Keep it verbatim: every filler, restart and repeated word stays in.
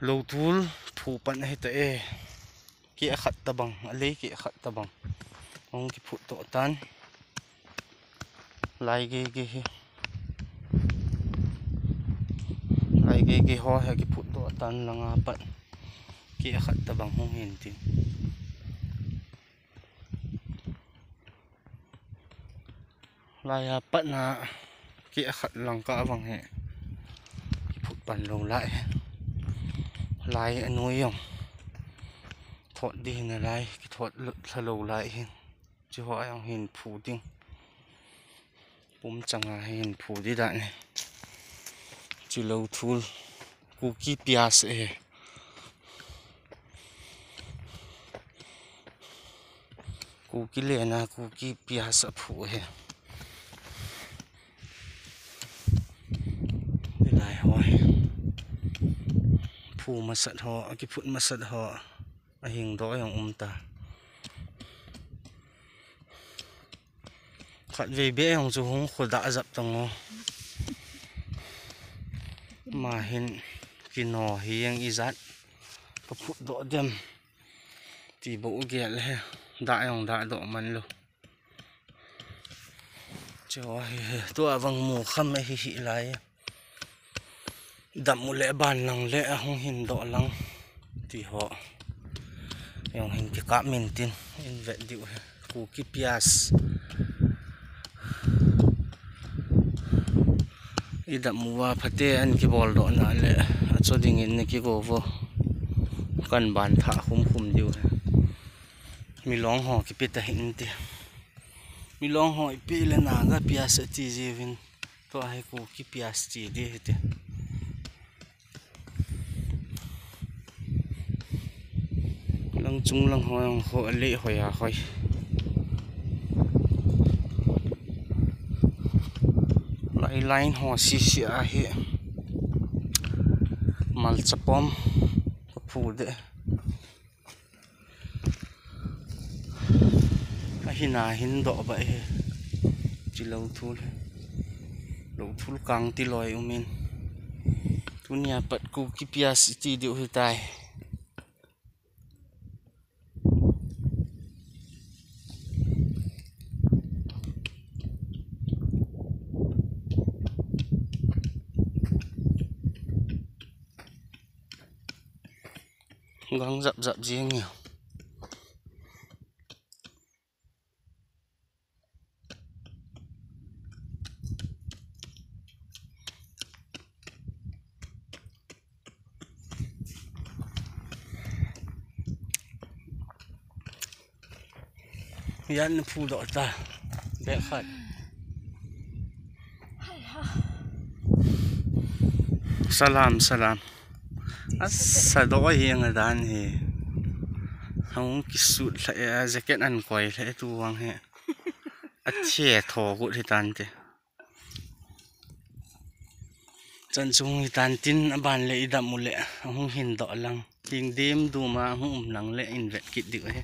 Lou thul phu pan ahi ta e. Keh khat tabang, alei keh khat tabang. Hung kiphut doh tan. Lai gei gei hi. Lai gei gei ho hi kiphut doh tan langa pat. Keh khat tabang hung hin tin. Lai a pat na keh khat lang ka vang hi. Kiphut pan lou lai hi. Lai anoi jong. Thot di hin a lai, kithot lou, thla lou lai hin. Chi ho a jong hin phu ding. Pum changa hin phu di dan hi. Chi lou thul. Kuki pias e. Kuki lena, Kuki pias a phu e. Ni lai ho hi. Phu masat ho, akiphut masat ho. Ahing doh jong um ta. Khatvei beh jong chu hung khodah jap tang o. Ama hin kino hi jeng ijat. Ka phut doh dem. Ti bou gel hi. Dah jong dah doh man lou. Chu hi, hi. Tua vang mu kham ahi hi lai. Dam u le ban lang le ahung hin doh lang. Ti ho. Jong hin kikap min tin. In vet diu hi. Kuki pias. I dam uva phate an kibol doh na le. Acho dingin na kigo vo. Kan ban tha khum khum diu hi. Milong ho kipe ta hin ti. Milong ho ipi le Naga pias ati jiuvin. Tua hi Kuki pias ti di hite. Lang chung lang ho jong ho alei hoi a hoi. Lai line ho sisi ahi. Malcha pom. Ka phu de. Ahin ahin doh ba e. Chi lou thul. Lou thul kang ti loi umin. Tunia pat Kuki pias ti diu hitai. Gang jap jap jing e. Yan phu doh ta. Beh khat. Salam, salam. Asa doh hi ang dan hi. Hung kisut la e, jacket an koi la e tu vang hi. A che tho gut hi tan te. Chan chung hi tan tin a ban le i dam u le hung hin doh lang. Ting dim duma hung um lang le in vet kit diu hi.